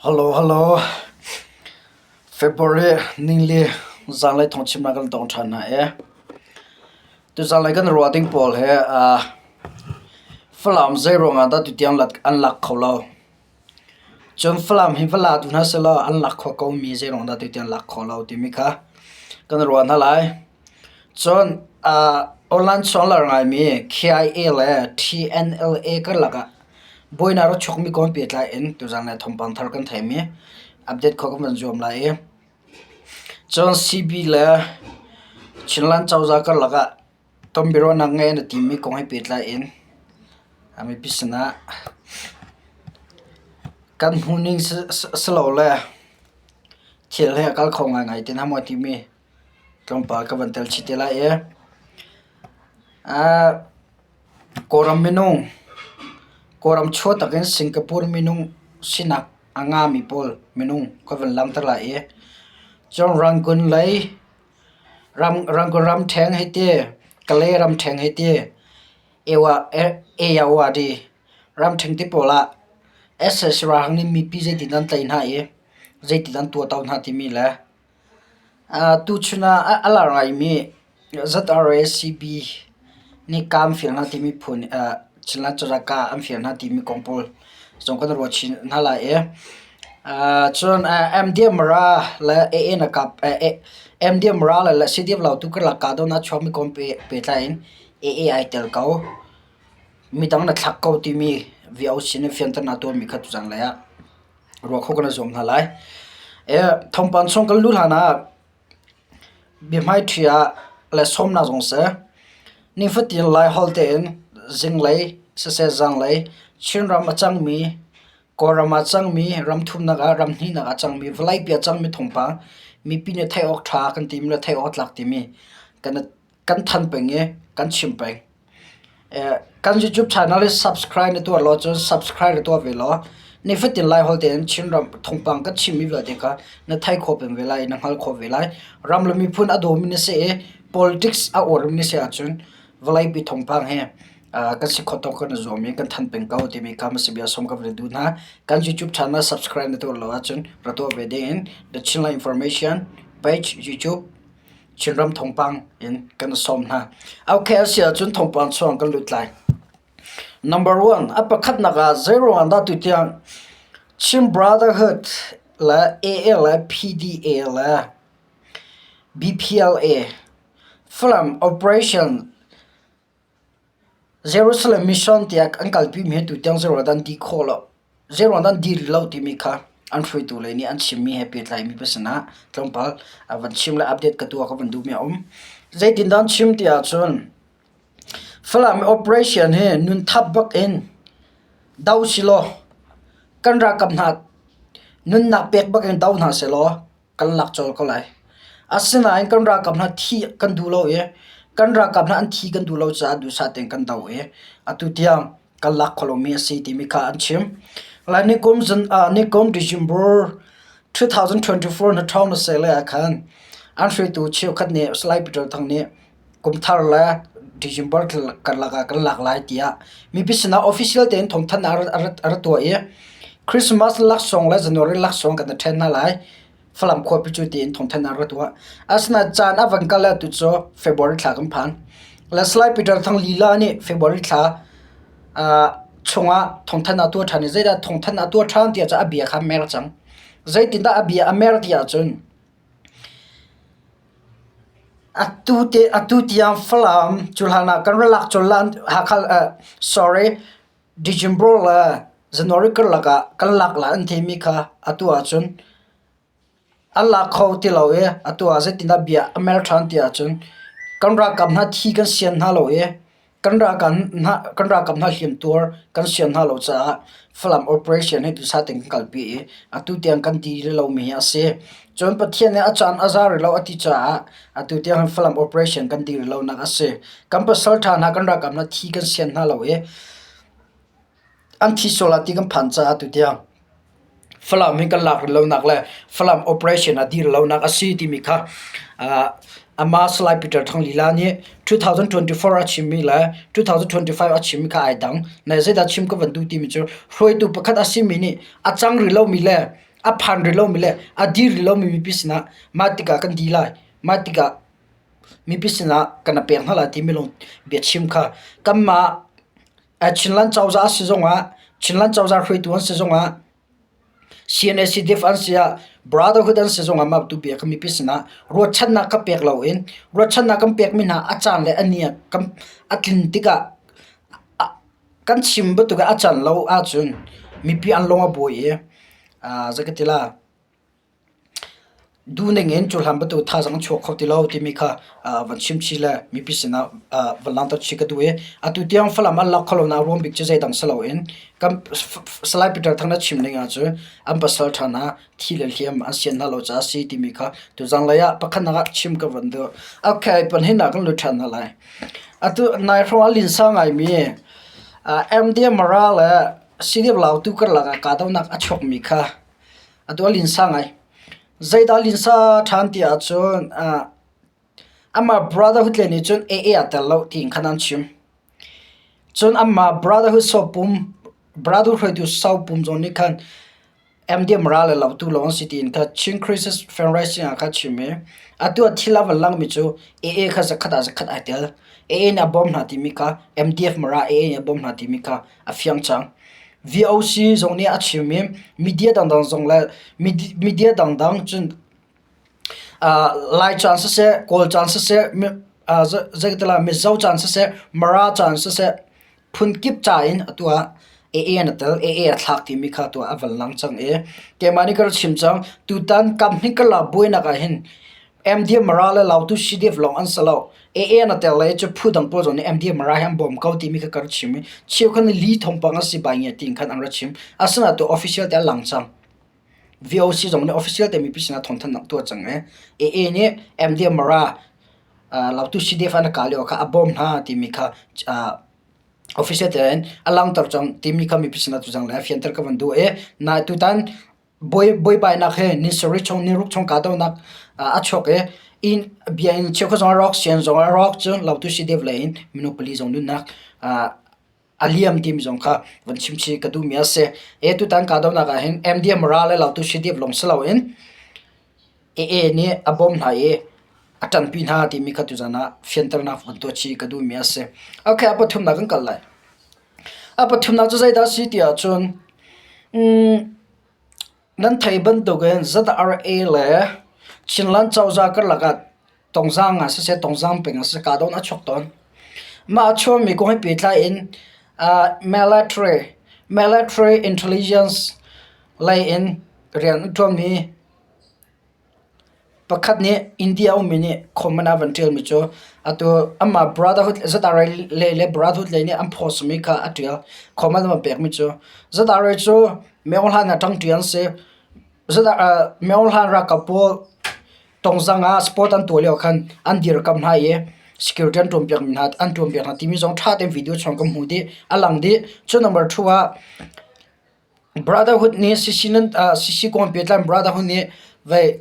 Hello, hello. February ningli zanlei thawngchimnak kan tong ṭhan hna e. Tuzanlei kan ruah ding pawl he Falam zei ruangah dah tutiang an lak kho lo. Cun Falam hi va la tu hna sehlaw an lak kho ko mi zei ruangah dah tutiang lak kho lo timi kha kan ruah hna lai. Cun online chawnglar ngaimi KIA le TNLA karlak ah buainak rak chuakmi kong pehtlai in tuzan le thawngpang thar kan theimi update khawh kan van zuam lai i cun CB le Chinland cozah karlak ah tonbiaruahnak ngei na timi kong he pehtlai in mipi sinah kan hmuhning silole thil hi a kal kho ngaingai ti hna maw timi tlawmpal ka van tel chih te lai i Kawlram minung, Kawlram chuahtak in Singapore minung sinak a ngami pawl minung ka van langhter lai i cun Rangoon lei Rangoon ramṭheng hei ti, Kalay ramṭheng hei ti, Ayeyawady ramṭheng ti pawl ah sac ralhrang nih mipi zeitin an tlaih hna i zeitin an tuahto hna timi le Tuchun ah a lar ngaimi ZRACB nih ka an fial hna timi phun Chinland cozah ka an fial hna timi kong pawl zong kan ruah chin hna lai i cun MDMRA le AA na kap MDMRA le CDF Lautu karlak kahdohnak a chuakmi kong pehtlai in AA ai tel ko. Midang na thlak ko timi VOC nih fianternak tuahmi kha tuzan lei ah ruah khawh kan i zuam hna lai. Thawngpang chung kan luh hlan ah biahmaiṭhi ah le sawmnak zong si. Nifatin Laiholh tein zinglei siseh zanglei Chinram a cangmi, Kawlram ah cangmi, ramthumnak ah ramhnihnak ah cangmi, vawleipi ah cangmi thawngpang mipi nih theih awk ṭha kan timi le theih awk tlak timi kan thanh peng i kan chim peng. Kan YouTube channel hi subscribe na tuah law cun subscribe na tuah ve law nifatin Laiholh tein Chinram thawngpang kan chimmi vialte kha na thei khawh peng ve lai i na hngal khawh ve lai. Ram le miphun a dawmi na si i politics a uarmi na si ahcun vawleipi thawngpang hi kan si khawh tawk kan i zuam i kan thanh peng ko timi kha hmasa bia sawm ka van duh hna. Kan YouTube channel subscribe na tuah lo ahcun ra tuah ve ding in The Chinland Information page YouTube Chinram thawngpang in kan sawm hna. Okay, a si ahcun thawngpang chuang kan lut lai. Number one, a pakhatnak ah zeiruang dah tutiang Chin Brotherhood le AA le PDA le BPLA Falam Operation Jerusalem Mission tiah an kalpimi hi tutiang zeiruang dah an ti khawh lo, zeiruang dah an dir rih lo timi kha an hruaitu lei nih an chimmi he pehtlaimi pa sinah tlawmpal a van chim le update ka tuah ka van duhmi a um. Zeitindah an chim ti ahcun Falam operation hi nunthap bak in do silaw kan ralkap hna nunnak pek bak in do hna sehlaw kan lak colh ko lai. Asinain kan ralkap hna thih kan duh lo i kan ralkap hna an thi kan duh lo caah duhsah tein kan doh i atu tiang kan lak kho lomi a si timi kha an chim. Lai nikum zan ah nikum December 2024 na ṭhawng na seh ah khan an hruaitu cheukhat nih Salai Peter Thang nih kumthar le December karlak ah kan lak lai tiah mipi sinah official tein thawngthanh a rat tuah i Christmas laksawng le January laksawng kan i ṭhen hna lai. Falam khuapi cu tiin thawngthanh a rat tuah. Asinain caan a van kal ah tu cu February thla kan phan. Le Salai Peter Thang lila nih February thla chungah thawngthanh a tuah ṭhan i zeidah thawngthanh a tuah ṭhan tiah cun a bia kha a mer cang. Zeitindah a bia a mer ti ahcun Atu tiang Falam cu hlan ah kan ra lak colh lan Hakha sorry December le January karlak ah kan lak lai an timi kha atu ahcun an lak kho ti lo i atu ah zeitindah bia a mer ṭhan ti ahcun kan ralkap hna thi kan sian hna lo i Kan ralkap hna hliamtuar kan sian hna lo caah Falam operation hi duhsah tein kan kalpi i atu tiang kan ti rih lomi hi a si. Cun Pathian nih a caan a za rih lo a ti caah atu tiang hin Falam operation kan ti rih lonak a si. Kan pasal ṭha hna kan ralkap hna thi kan sian hna lo i an thi sual ah ti kan phan caah atu tiang Falam hi kan lak rih lonak le Falam operation a dir lonak a si timi kha amah Salai Peter Thang lila nih 2024 a chimmi le 2025 a chimmi kha ai dang. Na zeidah chim ka van duh timi cu hruaitu pakhat a simi nih a cang rih lomi le. A phan rih lomi le a dir rih lomi mipi sinah mah tikah kan di lai, mah tikah mipi sinah kan i pek hna lai timi lawng biachim kha kanmah Chinland cozah a si zongah Chinland cozah hruaitu an si zongah CNA-CDF an si ah Brotherhood an si zongah mah tu bia kha mipi sinah ruahchannak kha pek loin ruahchannak kan pekmi hna a caan le a ni a tlin tikah kan chim bantuk in a can lo ahcun mipi an lung a buai i zei ka ti la Duhning in cuhlan bantuk thazaang an chuak kho ti lo timi kha van chim chih le mipi sinah van langhter chih ka duh i atu tiang Falam an lak kho lonak a ruang bik cu zeidang si loin kan Salai Peter Thang na chim ning ahcun an pasal ṭha hna thi le hliam an sian hna lo caah a si timi kha tuzang lei ah pakhatnak ah chim ka van duh. Okay, pahnihnak kan lut ṭhan hna lai. Atu nai hrawng ah linsa ngaimi MDM Mara le CDF Lautu karlak ah kahdohnak a chuakmi kha Atu a linsa ngai. Zeidah linsa ṭhan ti ahcun amah Brotherhood le nih cun AA aa tel lo tiin khan an chim. Cun amah Brotherhood sopum Brotherhood hruaitu sopum zong nih khan MDM ral le lautu lawng an si tiin kha Chin Crisis Fundraising ah kha chim i atu ah thil a van langmi cu AA kha zakhat ah zakhat ai tel. AA nih a bawm hna timi kha MDF Mara AA nih a bawm hna timi kha a fiang cang. VOC zong nih a chim i media dangdang zong le media dangdang cun Lai caan siseh, Kawl caan siseh, zeitilah Mizo caan siseh, Mara caan siseh, phunkip ca in atu ah AA an i tel, AA a thlak timi kha atu ah a van lang cang i keimah nih ka rak chim cang. Tutan kamhnih karlak buainak ah hin MDM Mara le Lautu CDF lawng an si lo. AA na tel le cu phu dang pawl zong nih MDM Mara hi an bawm ko timi kha ka rak chim i cheukhat nih li thawngpang a si bai nge tiin khan an rak chim. Asinain tu official te a lang cang. VOC zong nih official te mipi sinah thawngthanhnak tuah cang i AA nih MDM Mara Lautu CDF an ka lio kha a bawm hna timi kha official tein a langter cang timi kha mipi sinah tu cang le fianter ka van duh i na tutan Buaibainak he ni sarih chung ni ruk chung kahdohnak a chuak i inn biakinn cheukhat zong a rawk, sianginn zong a rawk. Cun Lautu CDF lei in minung pali zong nunnak a liam timi zong kha van chim chih ka duhmi a si. Hi tutan kahdohnak ah hin MDM ral le Lautu CDF lawng si loin AA nih a bawmh hna i a ṭanpi hna timi kha tuzan ah fianternak van tuah chih ka duhmi a si. Okay, a pathumnak kan kal lai. A pathumnak cu zeidah a si ti ahcun Nan theih bantukin ZRA le Chinland cozah karlak ah Tongzang ah siseh Tongzang peng ah siseh kahdohnak a chuak tawn. Mah a chuakmi kong he pehtlai in military, military intelligence lei in rian a ṭuanmi Pakhat nih India ummi nih comment a van ṭialmi cu atu amah Brotherhood ZRA lei le Brotherhood lei nih an post mi kha a ṭial. Comment a van pekmi cu ZRA cu Myo Hlan ah ṭangṭi an si. Myo Hlan ralkap pawl tongzang ah sport an tuah lio khan an dirkamh hna i security an ṭuanpiak hna an ṭuanpiak hna timi zong ṭha tein video chung kan hmuh dih. A lang dih. Cun number two ah Brotherhood nih CC kong pehtlai Brotherhood nih vei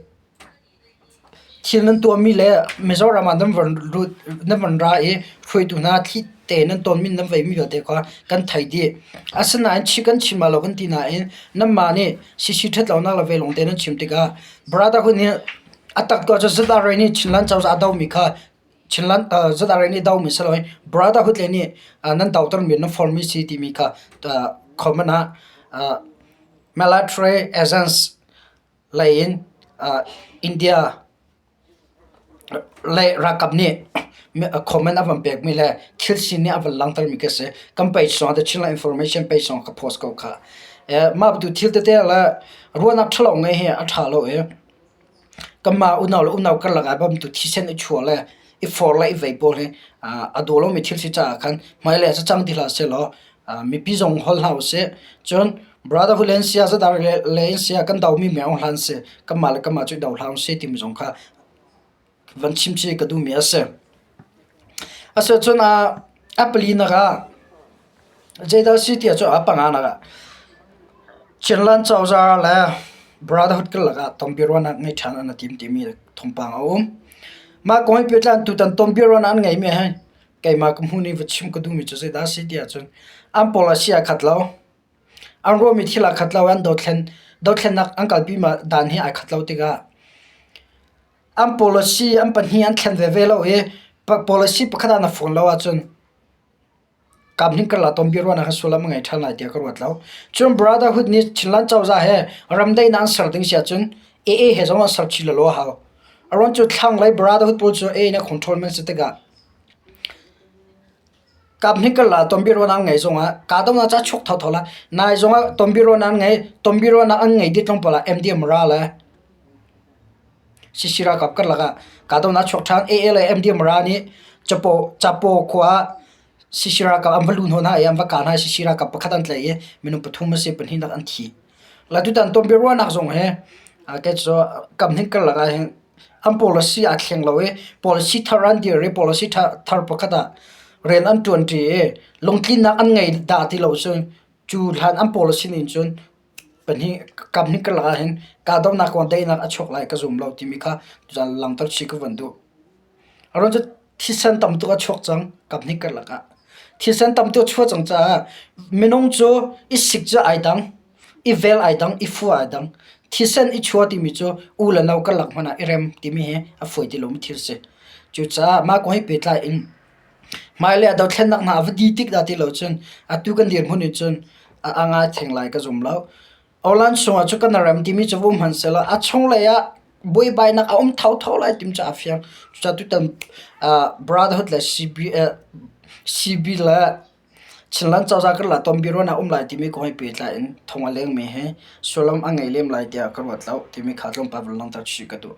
thil nan tuahmi le Mizoram ah nan van lut nan van ra i hruaitu hna thli te nan tawnmi nan veimi vialte kha kan thei dih. Asinain kan chim ah lo kan ti nain nanmah nih CC ṭhatlonak le ve lawngte nan chim tikah Brotherhood nih a tak tuah cu ZRA nih Chinland cozah a domi kha Chinland ZRA nih domi si loin Brotherhood le nih nan dotermi nan formi si timi kha comment ah military agents lei in India lei ralkap nih comment a van pekmi le thil sining a van langhtermi khi a si. Kan page zong The Chinland Information page zong ka post ko kha. Mah bantuk thil tete le ruahnak ṭhalo ngeih hi a ṭha lo i Kanmah unau le unau karlak ah bantuk thisen i chuah le i forh le i vei pawl hi a daw lomi thil si caah khan hmailei ah cacang ti hlah sehlaw mipi zong holh hlah usih. Cun brotherhood le in sia zadar le in sia kan domi meng hlan si kanmah le kanmah cu i do hlah usih timi zong kha van chim chih ka duhmi a si. Asiahcun a palinak ah Zeidah a si tiah cun a panganak ah Chinland cozah le Brotherhood karlak ah tonbiaruahnak ngei ṭhan an i tim timi thawngpang a um. Mah kong he pehtlai in tutan tonbiaruahnak an ngeimi hi keimah ka hmuh ning va chim ka duhmi cu zeidah a si tiah cun an policy aa khat lo. An ruahmi thil aa khat lo i an dothlen. Dothlennak an kalpi dan hi ai khat lo tikah an policy an pahnih an thlen veve lo i policy pakhat ah na fawn lo ahcun Kaphnih karlak tonbiaruahnak hi sullam a ngei ṭhan lai tiah ka ruat lo. Cun Brotherhood nih Chinland cozah he ramdaihnak an ser ding si ahcun AA he zong an ser chih lawlaw a hau. A ruang cu thlanglei Brotherhood pawl cu AA nih control man si tikah kaphnih karlak tonbiaruahnak an ngei zongah kahdohnak ca chuak thotho la nai zongah tonbiaruahnak an ngei tonbiaruahnak an ngei dih tlawmpal ah MDM ra le CC ralkap karlak ah kahdohnak chuak ṭhan. AA le MDM ra nih Capo Capo khua ah CC ralkap an va luh hnawh hna i an va kah hna i CC ralkap pakhat an tlaih i minung pathum a si pahnihnak an thi. La tutan tonbiaruahnak zong hi kei cu kamhning karlak ah hin an policy aa thleng lo i policy thar an dir i policy thar pakhat ah rian an ṭuanṭi i lungtlinnak an ngei dah ti lo cun cu hlan an policy ning cun pahnih kamhnih karlak ah hin kahdohnak kong daihnak a chuak lai ka zum lo timi kha tuzaan langhter chih ka van duh. A ruang cu thisen tam tuk a chuak cang kamhnih karlak ah. Thisen tam tuk a chuah cang caah minung cu i sik cu ai dang, i vel ai dang, i fu ai dang. Thisen i chua timi cu u le no karlak hmanh ah i rem timi hi a fawi ti lomi thil a si. Cucaah mah kong he pehtlai in Hmailei ah dothlennak hna a va di tik dah ti lo cun atu kan dirhmun in cun a ngai theng lai ka zum lo. Online chungah cu kan rem timi cu um hmanhsehlaw a chunglei ah buaibainak a um thotho lai tim cu aa fiang. Cucaah tutan Brotherhood le CB, CB le Chinland cozah karlak tonbiaruahnak um lai timi kong he pehtlai in thong a lengmi hi sullam a ngei lem lai tiah ka ruat lo timi kha tlawmpal vun langhter chih ka duh.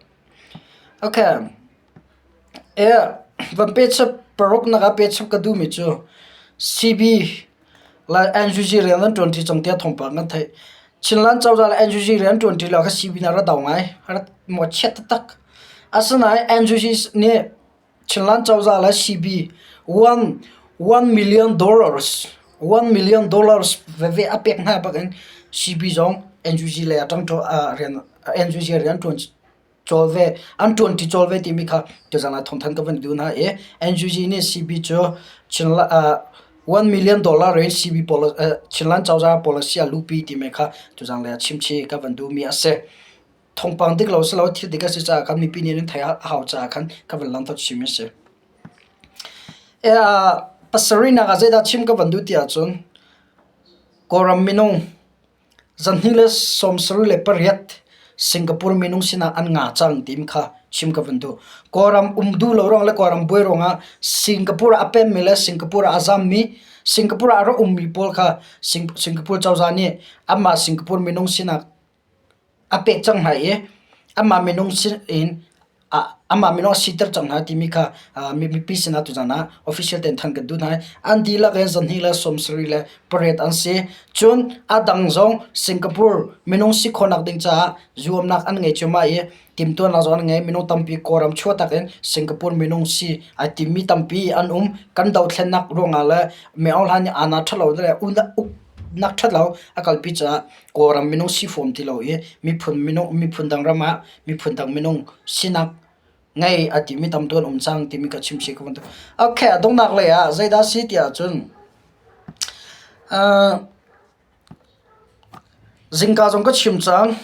Okay. Van pehchap paruknak ah pehchap ka duhmi cu CB le NUG rian an ṭuanṭi cang tiah thawngpang kan theih. Chinland cozah le NUG rian an ṭuanṭi lio kha CB nih a rak do ngai, a rak mawhchiat taktak. Asinain NUG nih Chinland cozah le CB $1 million, $1 million veve a pek hna bakin CB zong NUG lei ah ṭang rian NUG rian ṭuan cawl ve an ṭuanṭi cawl ve timi kha tuzan ah thawngthanh ka van duh hna i NUG nih CB cu $1 million in CB Chinland cozah policy a luhpi timi kha tuzan lei ah chimchih ka van duhmi a si. Thawngpang dik lo si lo thil dik a si caah khan mipi nih nan theih a hau caah khan ka van langhter chim a si. Pasarihnak ah zeidah chim ka van duh ti ahcun Kawlram minung Zanhnih le 78 Singapore minung sinah an nga cang timi kha chim ka van duh. Kawlram um duh lo ruang le Kawlram buai ruangah Singapore ah a pemmi le Singapore ah a zammi, Singapore ah a rak ummi pawl kha Singapore cozah nih anmah Singapore minung sinah a pek cang hna i anmah minung sin in amah minung a siter cang hna timi kha mipi sinah tuzan ah official tein thanh kan duh hna. An dihlak in 28 an si. Cun a dang zong Singapore minung si khawhnak ding caah zuamnak an ngei cuahmah i timhtuahnak zong an ngei. Minung tampi Kawlram chuahtak in Singapore minung si ai timmi tampi an um. Kan dothlennak ruangah le Min Aung Hlaing nih aana ṭhalo le uknak ṭhalo a kalpi caah Kawlram minung si fawm ti lo i miphun minung miphun dang ram ah miphun dang minung sinak ngei a timi tam tu an um cang timi ka chim chih ka van Okay, a donghnak lei ah zeidah si ti ahcun uh, zingka zong ka chim cang.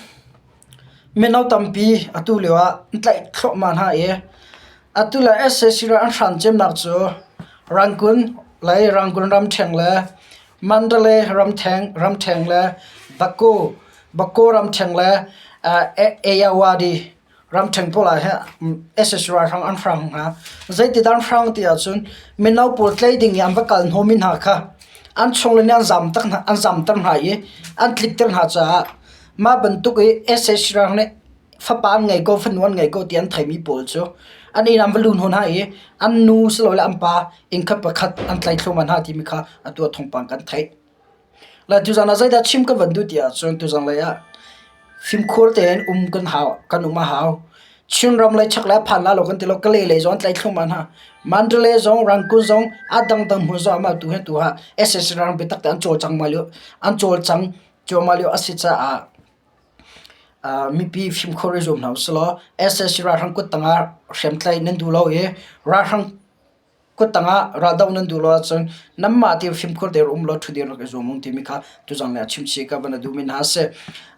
Mino tampi atu lio ah an tlaih thluahmah hna i atu le SAC ral an hran cemnak cu Rangoon lei Rangoon ramṭheng le Mandalay ramṭheng ramṭheng le Baku Baku ramṭheng le Ayeyawady ramṭheng pawl ah hin sac ralhrang an hrang hna. Zeitidah an hrang ti ahcun mino pawl tlei ding i an va kal hnawmi hna kha an chungle nih an zam tak hna an zamter hna i an tlikter hna caah mah bantuk i sac ralhrang nih fapa an ngei ko fanu an ngei ko ti an theimi pawl cu an inn an va luh hnawh hna i an nu silole an pa innkhat pakhat an tlai thluahmah hna timi kha atu ah thawngpang kan theih. Le tuzan ah zeidah chim ka van duh ti ahcun tuzan lei ah fimkhur tein um kan hau kan um a hau. Chinram lei chaklei a phan la lo kan ti lo Kalay lei zong an tlai thluahmah hna. Mandalay zong Rangoon zong a dangdang hmun zong ah tu hi tu ah sac rang biatak te an cawlcang ma lio an cawlcang cuahmah lio a si caah mipi fimkhur i zuam hna usih law sac ralhrang kut tangah hriamtlaih nan duh lo i ralhrang. Kuttang ah raldoh nan duh lo ahcun nanmah te fimkhur te um law ṭhudir rak i zuam ung timi kha tuzan le a chim chih ka van a duhmi hna a si.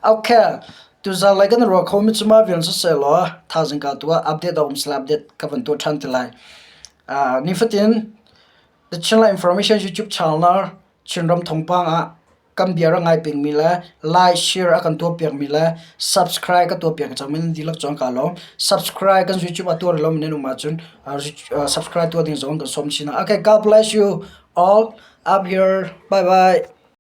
Okay, tuzan lai kan ruah khomi cu mah vial siseh law thaizing ka tuah update a um sila update ka van tuah ṭhan te lai. Nifatin The Chinland Information YouTube channel Chinram thawngpang ah kan bia rak ngai pengmi le like share a kan tuahpiakmi le subscribe ka tuahpiak cangmi nan dihlak cun kaa lawm. Subscribe kan YouTube ah tuah rih lomi nan um ahcun subscribe tuah ding zong kan sawm chin hna. Okay, God bless you all. Up here. Bye bye.